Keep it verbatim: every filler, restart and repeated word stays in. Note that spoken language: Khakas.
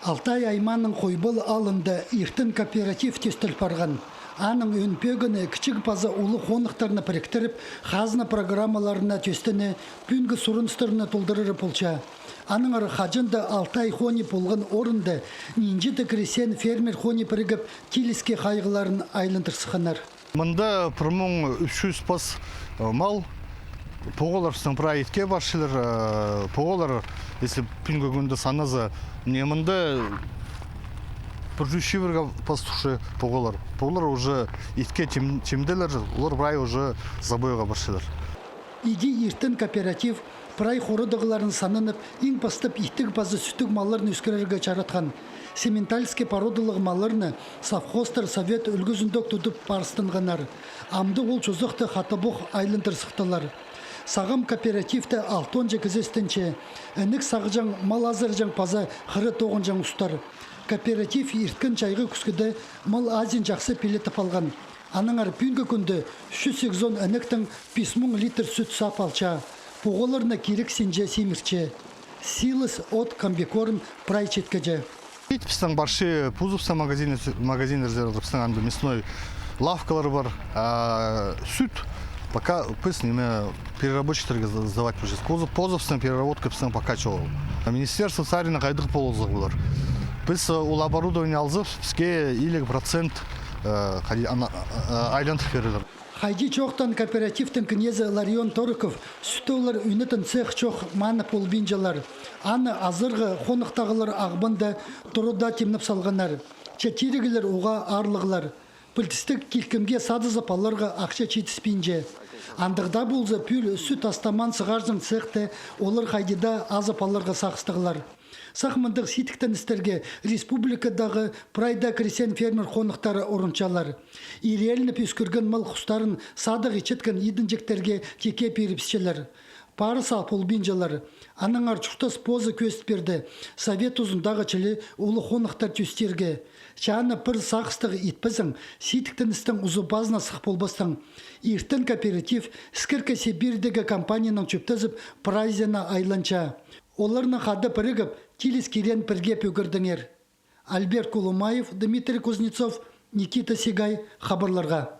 Алтай аймааның Хойбал аалында иртен кооператив тӧстел парған. Аның ӧӧн пӧгіні кічіг паза улуғ хоныхтарны піріктіріп, хазна программаларына тӧстене, пӱӱнгі сурыныстарны толдырары полча. Аннаңар хаҷан даа Алтай хони полған орында нинҷе-де крестьян-фермер хони пірігіп, тиліске хайығларын айландырсханнар. Мында пір муң ӱс чӱс пас, э, мал. Поғалар пістің прай итке парчалар, э, поғалар, если пӱӱнгі кӱнде саназа, мына мында пір чӱс чибірге пас турча поғалар. Поғалар уже итке тим-, тимделер, олар прай уже забойға парчалар. Иди иртен кооператив прай хорадағларын сананып, иң пастап иттіг паза сӱттіг малларны ӧскірерге чаратхан. Симментальский породалығ малларны совхозтар совет ӱлгӱзіндек тудып парыстынғаннар. Амды ол чозахты хатабох айландырсыхталар. Сағам кооперативте алтонҷа кізі істенче. Інек сағҷаң, мал азырҷаң паза хыра тоғынҷаң устар. Кооператив ирткен чайғы кӱскеде мал азин чахсы пилетіп алған. Аннаңар пӱӱнгі кӱнде чӱс сигізон інектең пис муң литр сӱт саап алча. Поғаларны кирексінҷе симіртче. Силос, от, комбикорм прай читкеҷе. Ит пістің парча, позыбыстың магазин, магазин резервтер, пістің анда мясной лавкалар пар. А сӱт пока піс ниме переработчиктерге сда-, сдавать полчабыс. Позы-, позыбыстың переработка пістің пока чоғыл. А министерство царина хайдағ полызығ полар. Піс, э, ол оборудование алзабыс, піске илиг процент, э, хайди-, ана-, э, айландырып пирерлер. Хайди чоохтаан кооперативтің кнезі Ларион Тороков сӱтті олар ӱнетін цех чох маны полбинчалар. Аны азарға хонахтағылар Ағбанда турада тимнеп салғаннар. Че тиріглер уғаа аарлығлар. Пілдістіг килкімге садызып аларға ахча читіспинче. Андағ даа полза, пӱӱл сӱт астамаан сығарҷаң цехте олар хайди даа азып аларға сағыстығлар. Сах мындағ сидіктеністерге республикадағы прай даа крестьян-фермер хонахтары урунчалар. Ирелініп ӧскірген мал хустарын садығ итчеткен идінҷектерге тикке пирібісчелер. Пары сал полбинчалар. Аннаңар чуртас позы кӧзіт пирді совет тузындағы чіли улуғ хонахтар тӧстирге. Чааны пір сағыстығ итпезең, сидіктеністің узы-пазына сых полбастаң. Иртен кооператив Скирка Сибирьдегі компаниянаң чӧптезіп, прайзына айланча. Оларнаң хада пірігіп, тиліс кирен пірге пӧгірдеңер. Альберт Кулумаев, Дмитрий Кузнецов, Никита Сигай, хабарларға.